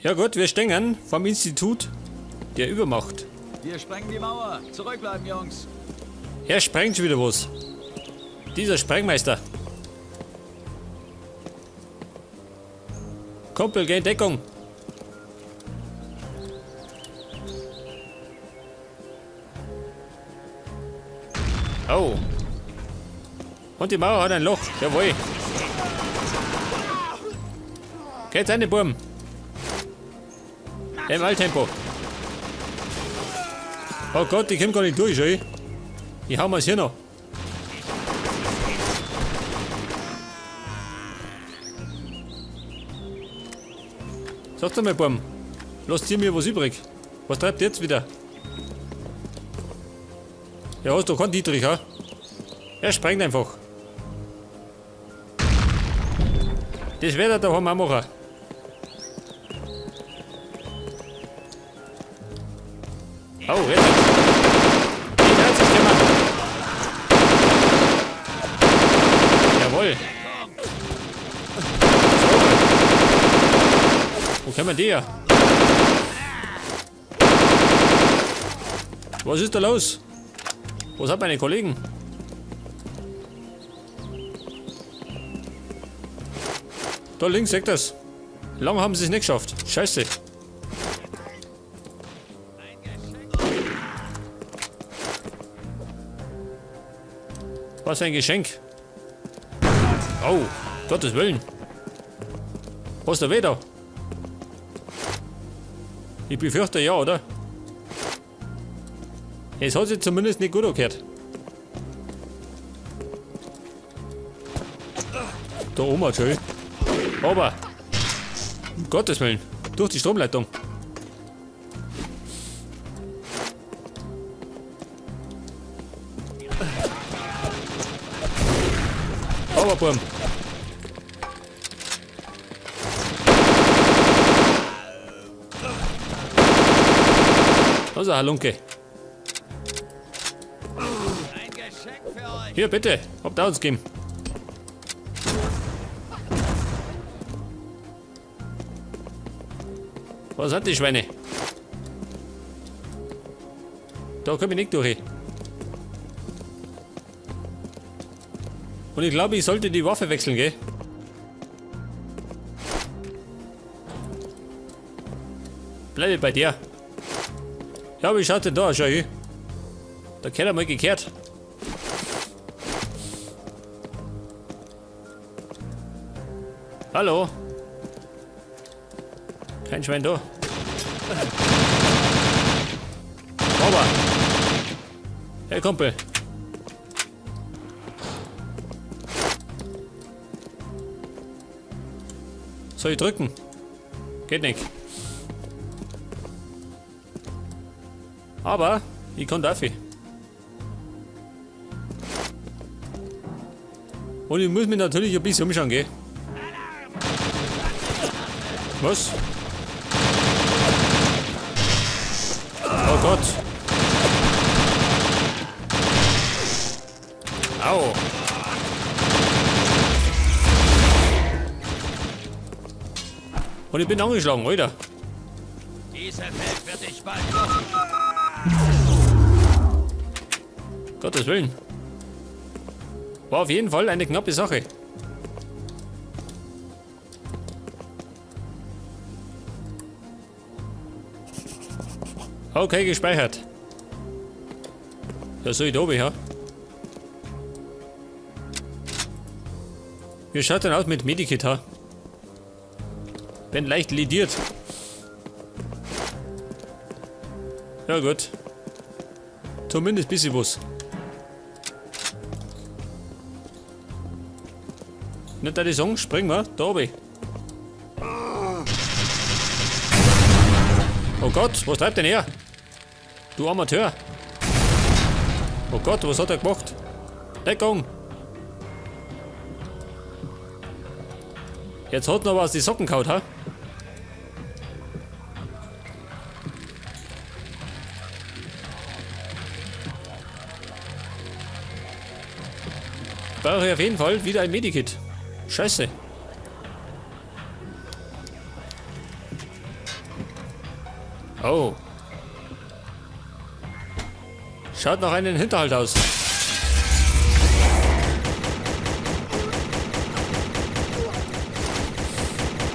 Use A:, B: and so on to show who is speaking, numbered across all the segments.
A: Ja gut, wir stehen vom Institut der Übermacht.
B: Wir sprengen die Mauer. Zurückbleiben, Jungs.
A: Er sprengt schon wieder was. Dieser Sprengmeister. Kumpel, geh in Deckung. Oh. Und die Mauer hat ein Loch. Jawohl. Geht's rein, Burm. Im Alltempo. Oh Gott, ich komm gar nicht durch, ey. Ich hau mal's hier noch. Sag's mal, Burm. Lasst ihr mir was übrig? Was treibt ihr jetzt wieder? Ja, hast du keinen Dietrich, ha? Er sprengt einfach. Das wird er daheim auch machen. Oh, jetzt. Die Nazis kommen. Jawohl. So. Wo kommen die her? Was ist da los? Wo sind meine Kollegen? Da links, seht das. Lang haben sie es nicht geschafft. Scheiße. Was ein Geschenk. Oh, Gottes Willen. Was da wieder? Ich befürchte ja, oder? Es hat sich zumindest nicht gut angehört. Da oben schön. Aber, um Gottes Willen, durch die Stromleitung. Aber, Burm. Das ist ein Halunke. Hier, bitte. Habt ihr uns gegeben. Was hat die Schweine? Da komm ich nicht durch. Und ich glaube, ich sollte die Waffe wechseln, gell? Bleibe bei dir. Ja, wie schaut denn da aus? Schau hier. Da kehrt er mal gekehrt. Hallo? Kein Schwein da. Aber. Hey Kumpel. Soll ich drücken? Geht nicht. Aber ich kann dafür. Und ich muss mich natürlich ein bisschen umschauen, gell? Was? Oh Gott. Au. Und ich bin angeschlagen, Alter.
B: Diese Welt wird dich bald los.
A: Gottes Willen. War auf jeden Fall eine knappe Sache. Okay, gespeichert. Ja, soll ich da oben, ja? Wie schaut denn aus mit Medikit, ha? Bin leicht lediert. Ja gut. Zumindest ein bisschen was. Nicht, dass ich sagen, springen wir da oben. Oh Gott, was treibt denn er? Du Amateur. Oh Gott, was hat er gemacht? Deckung! Jetzt hat noch was die Socken gehauen, ha? Brauche ich auf jeden Fall wieder ein Medikit. Scheiße. Oh. Schaut nach einem Hinterhalt aus.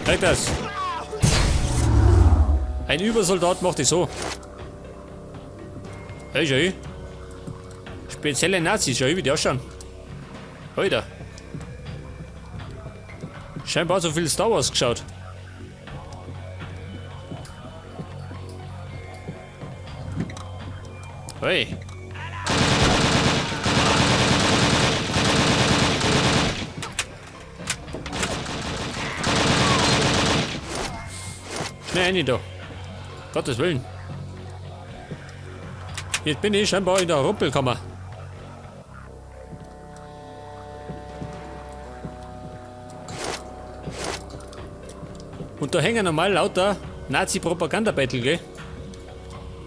A: Weg das. Ein Übersoldat macht es so. Hey, schau. Spezielle Nazis, schau, wie die ausschauen. Alter. Scheinbar so viel Star Wars geschaut. Hey. Schnell rein da. Gottes Willen. Jetzt bin ich scheinbar in der Rumpelkammer. Und da hängen normal lauter Nazi-Propaganda-Battle, gell?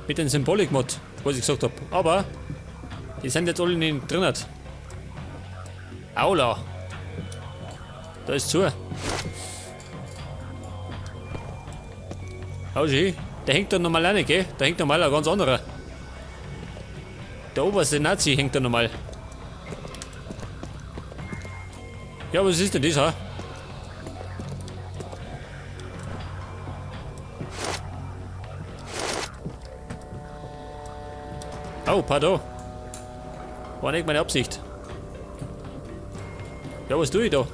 A: Mit dem Symbolik-Mod, was ich gesagt hab. Aber die sind jetzt alle nicht drin. Aula. Da ist zu. Oh, schön. Der hängt da normal auch nicht, gell? Da hängt normal ein ganz anderer. Der oberste Nazi hängt da normal. Ja, was ist denn das, ha? Oh, pardon. War nicht meine Absicht. Ja, was tue ich da?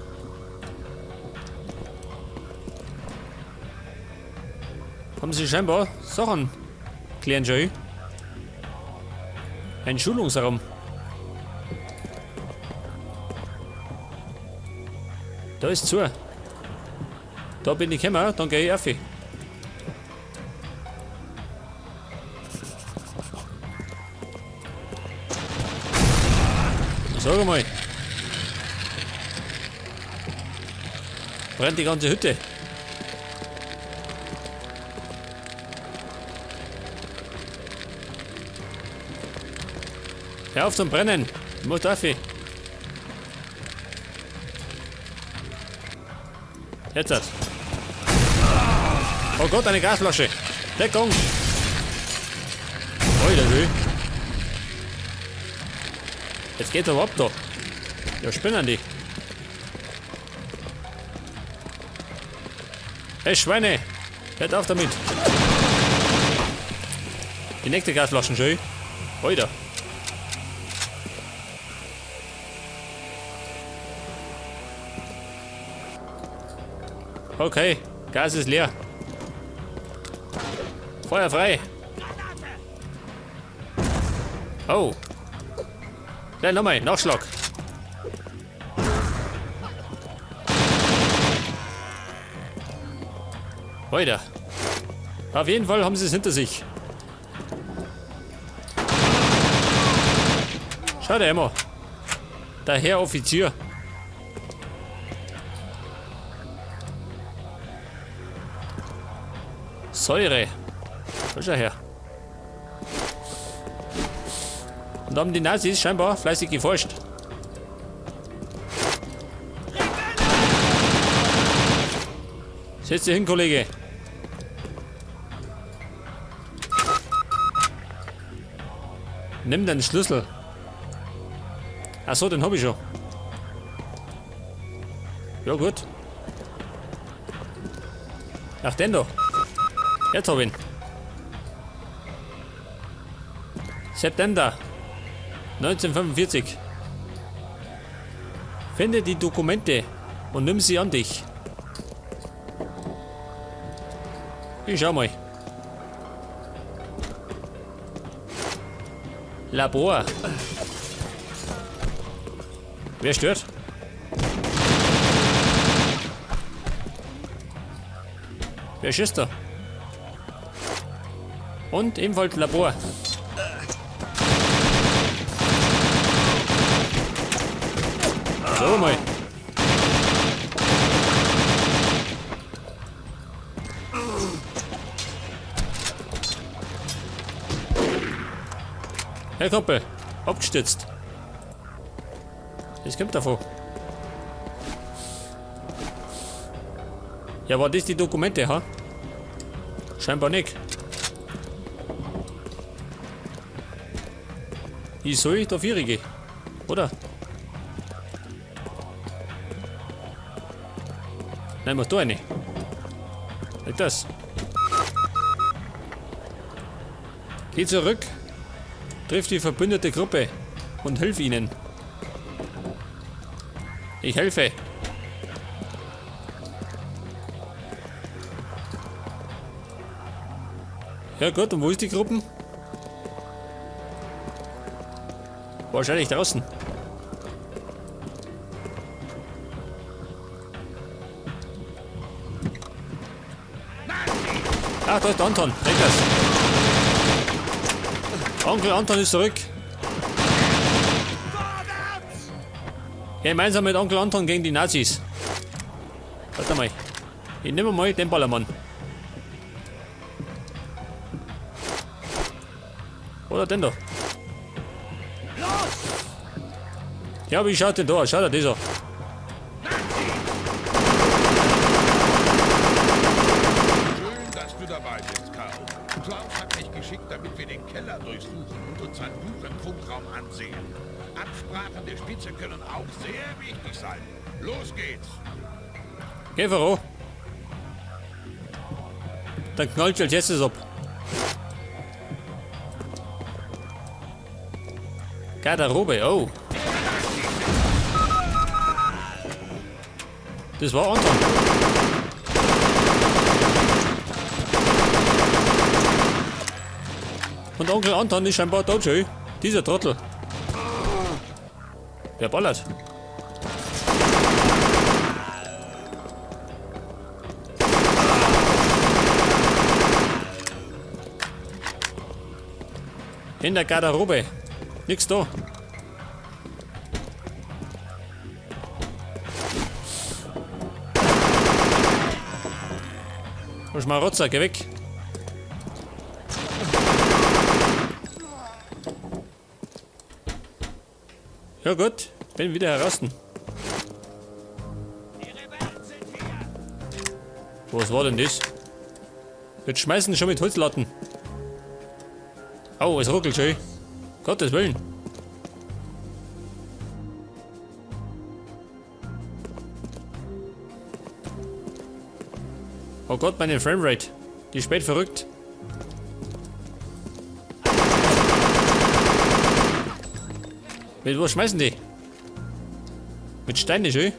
A: Haben sie scheinbar Sachen klären schon. Ein Schulungsraum. Da ist zu. Da bin ich gekommen, dann gehe ich auf. Sag mal. Brennt die ganze Hütte. Hör auf zum Brennen. Ich muss auf. Jetzt hat. Oh Gott, eine Gasflasche. Deckung. Alter, schön. Jetzt geht's aber ab da. Ja, spinnen die. Hey Schweine! Hört auf damit! Die nächste Gasflaschen schön. Alter. Okay, Gas ist leer. Feuer frei. Oh. Nein, nochmal, Nachschlag. Weiter. Auf jeden Fall haben sie es hinter sich. Schau dir immer. Der Herr Offizier. Säure. Da schau her. Und da haben die Nazis scheinbar fleißig geforscht. Setz dich hin, Kollege. Nimm deinen Schlüssel. Ach so, den hab ich schon. Ja gut. Ach, den da. Jetzt hab ich ihn. September 1945. Finde die Dokumente und nimm sie an dich. Ich schau mal. Labor. Wer stört? Wer schießt da? Und ebenfalls Labor. So mal. Herr Kumpel, abgestürzt. Das kommt davon. Ja, war das die Dokumente, ha? Scheinbar nicht. Ich soll da Vierige. Oder? Nein, mach da eine. Nicht das. Geh zurück. Triff die verbündete Gruppe und hilf ihnen. Ich helfe. Ja gut, und wo ist die Gruppen? Wahrscheinlich draußen. Ach, da ist Anton. Weg das. Onkel Anton ist zurück. Gemeinsam mit Onkel Anton gegen die Nazis. Warte mal. Ich nehme mal den Ballermann. Oder den da. Ja, wie schaut denn da aus? Schaut er das an?
C: Schön, dass du dabei bist, Karl. Klaus hat mich geschickt, damit wir den Keller durchsuchen und uns sein Buch im Funkraum ansehen. Absprachen der Spitze können auch sehr wichtig sein. Los geht's!
A: Geh voran. Dann knallt als erstes ab. Garderobe, oh. Das war Anton. Und Onkel Anton ist scheinbar tot schon. Dieser Trottel. Wer ballert? In der Garderobe. Nix da. Du Schmarotzer, geh weg. Ja gut, bin wieder heraus. Was war denn das? Jetzt schmeißen schon mit Holzlatten. Oh, es ruckelt schon. Gottes Willen. Oh Gott, meine Framerate. Die ist spät verrückt. Mit was schmeißen die? Mit Steinen schön.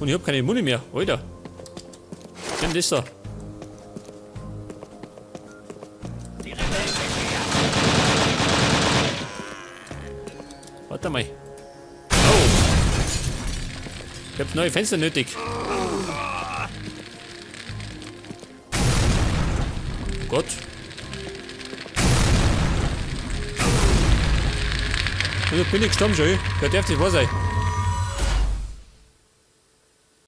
A: Und ich hab keine Muni mehr. Alter. Was ist denn das da? Warte mal. Oh. Ich hab neue Fenster nötig. Oh Gott. Und jetzt bin ich gestorben schon. Wer darf das wahr sein?